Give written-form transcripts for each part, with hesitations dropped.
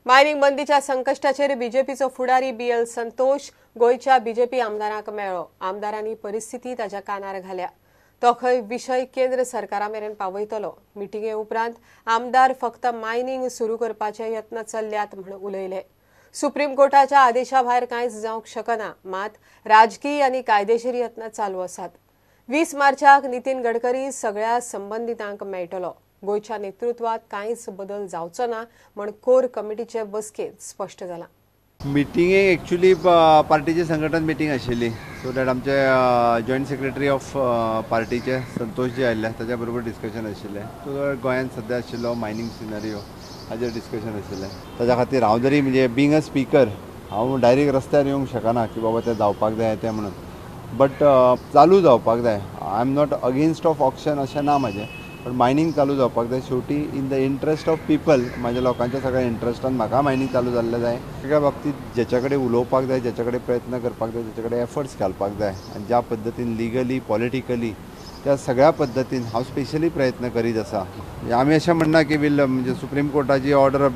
Mining बंदीच्या संकश्टाचेर बीजेपीचो फुडारी बी L Santosh गोंयच्या बीजेपी आमदारांक मेळ्ळो. आमदारांनी परिस्थिती ताच्या कानार घाल्या. तो खंय विशय केंद्र सरकारा मेरेन पावयतलो. मिटिंगे उपरांत आमदार फक्त मायनिंग सुरू करपाचे यत्न चल्ल्यात म्हूण उलयले. सुप्रीम कोर्टाच्या आदेशा भायर कांयच जावंक शकना, मात राजकीय आनी कायदेशीर यत्न चालू आसात. 20 मार्चाक नितीन गडकरी सगळ्या संबंदितांक मेळटलो. गोंयच्या नेतृत्वात कांयच बदल जावचो ना म्हण कोर कमिटीचे बसकेंत स्पश्ट जालां. मिटिंगेक एक्चुअली पार्टीचे संघटन मिटींग आशिल्ली, सो that आमचे जॉयंट सेक्रेटरी ऑफ पार्टीचे संतोष जे आयिल्ले ताच्या बरोबर डिस्कशन आशिल्लें. सो गोंयांत सद्या आशिल्लो मायनींग सिनारियो हाजेर डिस्कशन आशिल्लें. ताच्या खातीर हांव जरी म्हणजे बींग अ स्पीकर हांव डायरेक्ट रस्त्यार येवंक शकना की बाबा तें जावपाक जाय तें म्हणून, बट चालू जावपाक जाय. I am not against of auction अशें ना म्हाजें, पण मायनींग चालू जावपाक जाय. शेवटी in the interest of people, म्हाज्या लोकांच्या सगळ्या इंट्रस्टान म्हाका मायनींग चालू जाल्लें जाय. सगळ्या बाबतींत ज्याच्या कडेन उलोवपाक जाय, ज्याच्या कडेन प्रयत्न करपाक जाय, ज्याच्या कडेन एफर्ट्स घालपाक जाय आनी ज्या पद्दतीन लिगली पॉलिटिकली त्या सगळ्या पद्दतीन हांव स्पेशली प्रयत्न करीत आसा. आमी अशें म्हणना की वील म्हणजे सुप्रीम कोर्टाची ऑर्डर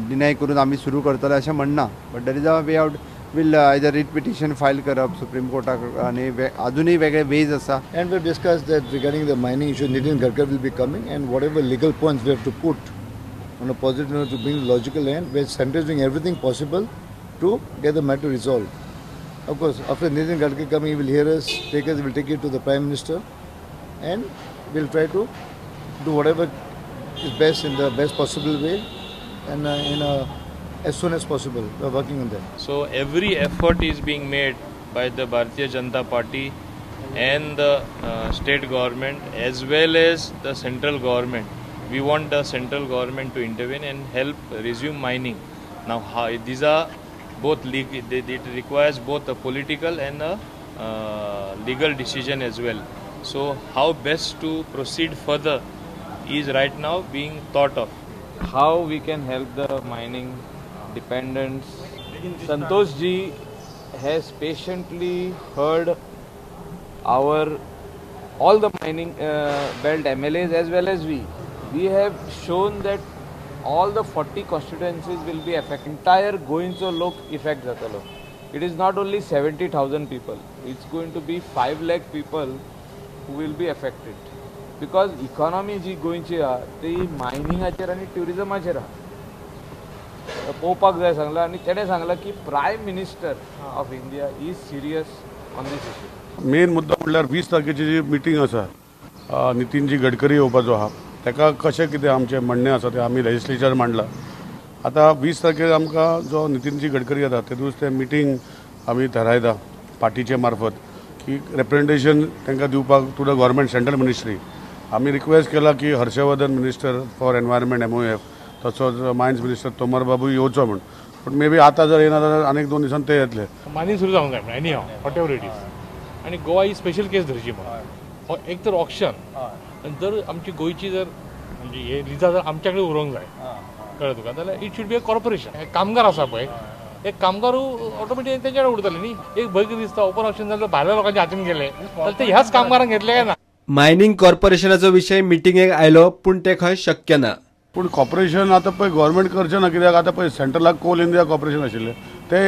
डिनाय करून आमी सुरू करतले अशें म्हणना, but there is a way out. Will either writ petition file करप सुप्रीम कोर्टाक आनी अजुनूय वेगळे वेज आसा. And we discuss that regarding the mining issue, Nitin Gadkari will be coming and whatever legal points we have to put on a positive note to bring logical end, we are centre doing everything possible to get the matter resolved. Of course, after Nitin Gadkari coming, he will hear us, take us, will take it to the Prime Minister and we'll try to do whatever is best in the best possible way and in a as soon as possible. We are working on that. So every effort is being made by the Bharatiya Janata Party and the state government as well as the central government. We want the central government to intervene and help resume mining. Now how, these are both legal, it requires both a political and a legal decision as well. So how best to proceed further is right now being thought of. How we can help the mining dependents. Santosh ji has patiently heard our all the mining belt MLAs as well as we. We have shown that all the 40 constituencies will be affected. Entire Goincho lok effect jatalo. It is not only 70,000 people. It's going to be 5 lakh people who will be affected. Because economy ji गोंयची आहा ती मायनिंगाचेर आनी ट्युरिजमाचेर आहा. पळोवपाक जाय सांगलां आनी तेणें सांगलां की prime minister of India is serious on this issue. Main मुद्दो म्हणल्यार 20 तारखेची जी मिटींग आसा नितीनजी गडकरी येवपाचो आहा, ताका कशें कितें आमचें म्हणणें आसा तें आमी लेजिस्लेचर मांडलां. आतां 20 तारखेर आमकां जो नितीनजी गडकरी येता ते दीस तें मिटींग आमी थारायता पार्टीचे मार्फत की रेप्रेजेंटेशन तांकां दिवपाक to the government central ministry. आमी रिक्वेस्ट केला की Harshvardhan minister for environment MOF तसोच मायन्स मिनिस्टर तोमर बाबू येवचो म्हूण, पूण मे बी आतां जर येना जाल्यार आनीक 2 दिसान ते येतले. मायनिंग सुरू जावंक जाय म्हण anyhow whatever it is. आनी गोवा ही स्पेशल केस धरची म्हणून एक तर ऑक्शन आनी जर आमची गोंयची जर म्हणजे हे लिजा जर आमच्या कडेन उरोंक जाय कळ्ळें तुका जाल्यार it should be a corporation. कामगार आसा पळय एक कामगार ऑटोमॅटीक तेंच्या कडेन उरतले न्ही. एक भंय कितें दिसता ओपन ऑक्शन जाल्यार भायल्या लोकांच्या हातीन गेले जाल्यार ते ह्याच कामगारांक घेतले काय ना. मायनिंग कॉर्पोरेशनाचो विशय मिटिंगेक आयलो पूण ते खंय शक्य ना. पूण कॉर्पोरेशन आतां पळय गव्हर्मेंट करचें ना, कित्याक आतां पळय सेंट्रलाक कोल इंडिया कॉर्पोरेशन आशिल्लें ते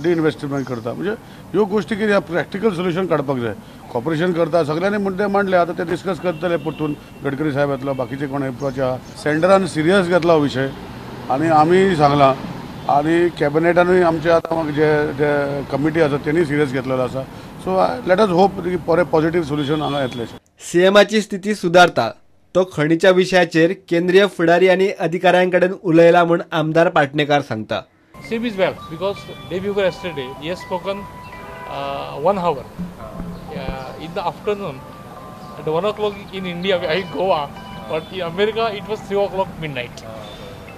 डिइन्वेस्टमेंट करता. म्हणजे ह्यो गोश्टी कितें प्रॅक्टिकल सोल्युशन काडपाक जाय. कॉर्पोरेशन करता सगळ्यांनी मुद्दे मांडले, आतां ते डिस्कस करतले परतून गडकरी साहेब येतलो बाकीचे कोण एप्रोच आहा. सेंटरान सिरियस घेतला हो विशय आनी आमी सांगलां आनी कॅबिनेटानूय आमचे आतां जे जे कमिटी आसा तेणी सिरियस घेतलेलो आसा. सो let us hope की बरें पॉझिटिव्ह सोल्युशन हांगा येतलें. सीएमाची स्थिती सुदारता, तो खणीच्या विशयाचेर केंद्रीय फुडारी आनी अधिकाऱ्यांकडेन उलयला म्हूण आमदार पाटणेकार सांगता. CM is well because day before yesterday he has spoken 1 hour in the afternoon at 1 o'clock in India, I Goa, but in America it was 3 o'clock midnight.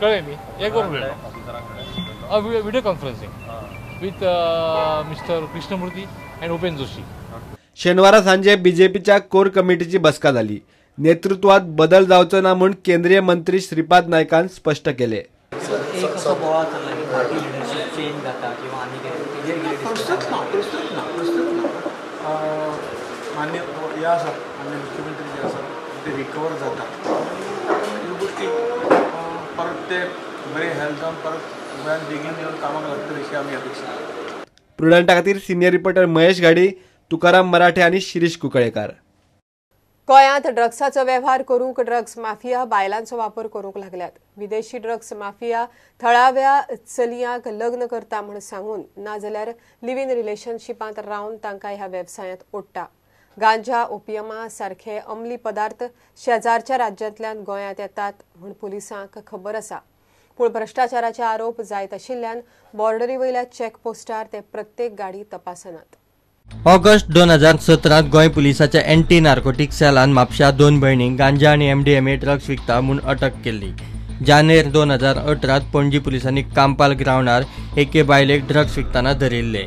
कळ्ळें न्ही? एक वर उलयलो video conferencing with mister Krishnamurthy and Upen Joshi. शेनवारा सांजे बीजेपीच्या कोर कमिटीची बसका जाली. नेतृत्वात बदल जावचो ना म्हूण केंद्रीय मंत्री श्रीपाद नायकान स्पश्ट केले. मान्य हे आसा मान्य मुख्यमंत्री जे आसा ते रिकवर जाता ह्यो गोश्टी परत ते बरी हेल्थ जावन परत गोंयांत बेगीन येवन कामाक लागतली अशी आमी अपेक्षा. प्रुडंटा खातीर सिनियर रिपोर्टर महेश घाडी, तुकाराम मराठे आनी शिरीष कुंकळेकार. गोंयांत ड्रग्साचो वेव्हार करूंक ड्रग्स माफिया बायलांचो वापर करूंक लागल्यात. विदेशी ड्रग्स माफिया थळाव्या चलयांक लग्न करता म्हूण सांगून नाजाल्यार लिव्ह इन रिलेशनशिपांत रावन तांकां ह्या वेवसायांत ओडटा. गांजा, ओपियमा सारखे अंमली पदार्थ शेजारच्या राज्यांतल्यान गोंयांत येतात म्हूण पुलिसांक खबर आसा. पूण भ्रश्टाचाराचे आरोप जायत आशिल्ल्यान बॉर्डरी वयल्या चेकपोस्टार ते प्रत्येक गाडी तपासनात. ऑगस्ट 2017 गोंय पुलिसाच्या एंटी नार्कोटिक सेलान म्हापशा 2 भयणींक गांजा आनी एमडीएमए ड्रग्स विकता म्हूण अटक केल्ली. जानेर 2018 पणजी पुलिसांनी कांपाल ग्रावंडार एके बायलेक ड्रग्स विकतना धरिल्ले.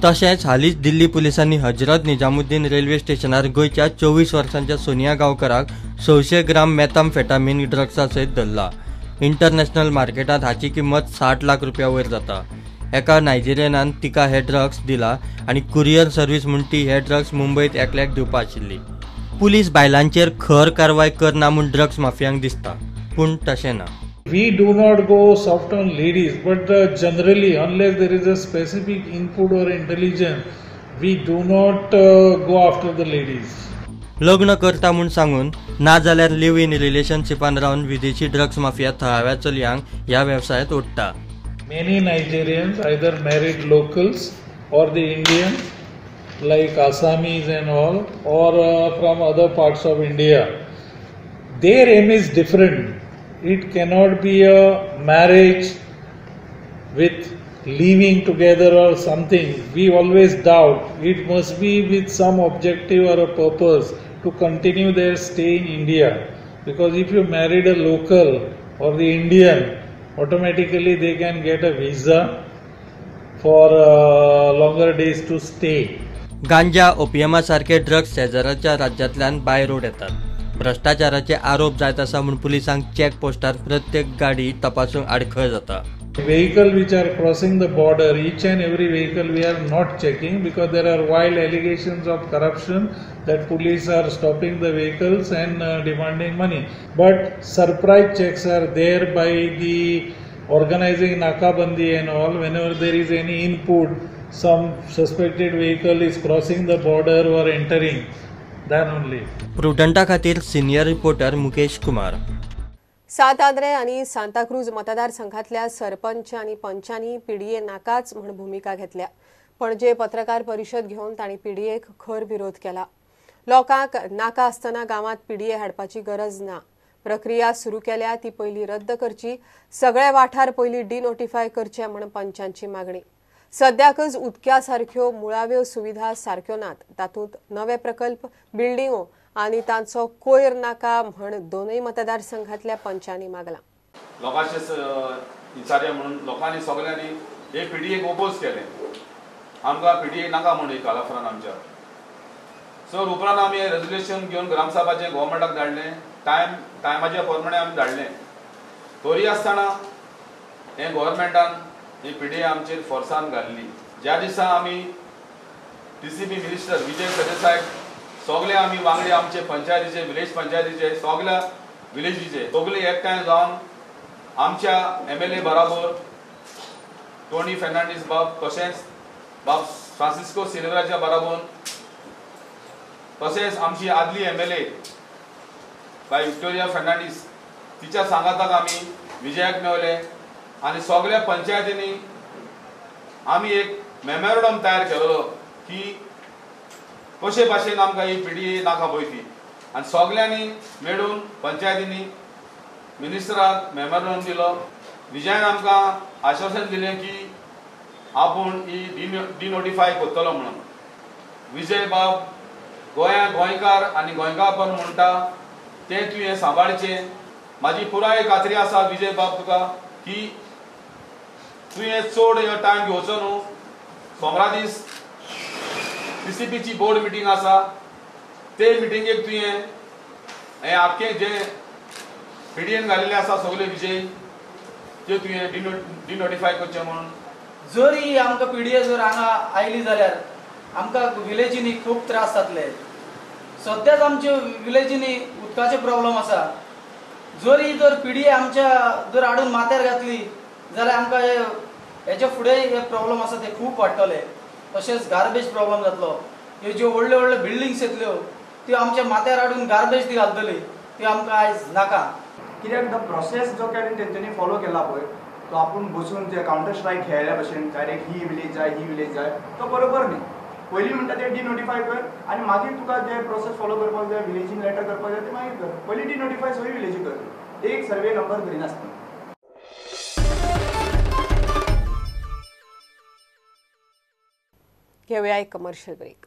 तशेंच हालींच दिल्ली पुलिसांनी हजरत निजामुद्दीन रेल्वे स्टेशनार गोंयच्या 24 वर्सांच्या सोनिया गांवकराक 600 ग्राम मेथाम्फेटामीन ड्रग्सा सयत धरला. इंटरनॅशनल मार्केटांत हाची किंमत 60 लाख रुपया वयर जाता. एका नायजेरियनान तिका हे ड्रग्स दिला आनी कुरियर सर्वीस म्हूण ती हे ड्रग्स मुंबयत एकल्याक दिवपा आशिल्ली. पुलीस बायलांचेर खर कारवाय करना म्हूण ड्रग्स माफियांक दिसता, पूण तशें ना. We do not go soft on ladies, but generally, unless there is a specific input or intelligence, we do not go after the ladies. लग्न करता म्हूण सांगून ना जाल्यार लिव्ह इन रिलेशनशिपान रावन विदेशी ड्रग्स माफिया थळाव्या चलयांक ह्या वेवसायांत ओडटा. Many Nigerians either married locals or the Indians like Assamese and all, or from other parts of India. Their aim is different. It cannot be a marriage with living together or something. We always doubt. It must be with some objective or a purpose to continue their stay in India. Because if you married a local or the Indian, automatically they can get a visa for longer days to stay. गांजा, ओपियमा सारखे drugs शेजाराच्या राज्यांतल्यान by road येतात. भ्रश्टाचाराचे आरोप जायत आसा म्हूण पुलिसांक चेक पोस्टार प्रत्येक गाडी तपासूंक आडखळ जाता. Vehicle which are crossing the border, each and every vehicle we are not checking because there are wild allegations of corruption that police are stopping the vehicles and demanding money. But surprise checks are there by the organizing nakabandi and all. Whenever there is any input, some suspected vehicle is crossing the border or entering, then only. प्रुडंटा खातीर senior reporter Mukesh Kumar. सांत आंद्रे आनी सांताक्रूज मतदारसंघातल्या सरपंच आनी पंचांनी PDA नाकाच म्हूण भुमिका घेतल्या. पणजे पत्रकार परिशद घेवन तांणी पीडीएक खर विरोध केला. लोकांक नाका आसतना गांवांत पीडीए हाडपाची गरज ना. प्रक्रिया सुरू केल्या ती पयली रद्द करची, सगळे वाठार पयली डिनोटिफाय करचे म्हूण पंचांची मागणी. सद्याकच उदक्या सारक्यो मुळाव्यो सुविधा सारक्यो नात, तातूंत नवे प्रकल्प, बिल्डिंगो आनी तांचो कोयर नाका म्हण दोनूय मतदारसंघातल्या पंचांनी मागला. लोकांचे विचारया म्हणून लोकांनी सगळ्यांनी हे पीडीएक ओपोज केले. आमकां पीडीए नाका म्हणून कालाफरान आमच्या सो उपरांत आमी रेजोल्युशन घेवन ग्रामसभाचें गव्हर्मेंटाक धाडलें. टायमाच्या प्रमाणे आमी धाडलें. तरी आसतना हे गव्हर्मेंटान ही पीडीए आमचेर फोर्सान घाल्ली. ज्या दिसा आमी टीसीपी मिनिस्टर विजय सरदेसाय सगळे आमी वांगडी आमचे पंचायतीचे, विलेज पंचायतीचे, सगळ्या विलेजीचे सगळे एकठांय जावन आमच्या एमएलए बराबर टोनी फर्नांडीस बाब, तशेंच बाब फ्रांसिस्को सिल्वराच्या बराबर, तशेंच आमची आदली एमएलए बाय विक्टोरिया फर्नांडीस तिच्या सांगाताक आमी विजयाक मेवले आनी सगळ्या पंचायतींनी आमी एक मेमोरंडम तयार केलेलो की कशे भाशेन आमकां ही पीडीए नाका पळय ती, आनी सगळ्यांनी मेळून पंचायतींनी मिनिस्टराक मेमोरंडम दिलो. विजयान आमकां आश्वासन दिलें की आपूण ही डिनोटिफाय करतलो म्हणून. विजय बाब गोंया गोंयकार आनी गोंयकारपण म्हणटा तें तुवें सांबाळचें. म्हाजी पुराय खात्री आसा विजय बाब तुका की तुवें चड टायम घेवचो न्हू. सोमरा दीस टीसीपीची बोर्ड मिटींग आसा, ते मिटिंगेक तुवें हें आख्खें जें पीडीएन घालिल्लें आसा सगळे विजय ते तुवें डिनोटिफाय करचें म्हणून. जर ही आमकां पीडीए जर हांगा आयली जाल्यार आमकां विलेजींनी खूब त्रास जातले. सद्याच आमच्या विलेजींनी उदकाचे प्रॉब्लम आसा, जरी जर पीडीए आमच्या जर हाडून माथ्यार घातली जाल्यार आमकां हे हेच्या फुडें हे प्रॉब्लम आसा ते खूब वाडटले. तशेंच गार्बेज प्रॉब्लम जातलो. ह्यो ज्यो व्हडल्यो व्हडल्यो बिल्डिंग्स येतल्यो त्यो आमच्या माथ्यार हाडून गार्बेज ती घालतली, त्यो आमकां आयज नाका. कित्याक the process जो काय तेंच्यांनी फॉलो केला पळय तो आपूण बसून जे कावंटर स्ट्रायक खेळ्ळ्या भशेन डायरेक्ट ही विलेज जाय ही विलेज जाय तो बरोबर न्ही. पयलीं म्हणटा ते डिनोटिफाय कर आनी मागीर तुका जे प्रोसेस फॉलो करपाक जाय विलेजीन लेटर करपाक जाय ते मागीर कर. पयलीं डिनोटिफाय सगळी विलेजी कर, एक सर्वे नंबर धरिनासतना. घेऊया एक कमर्शियल ब्रेक.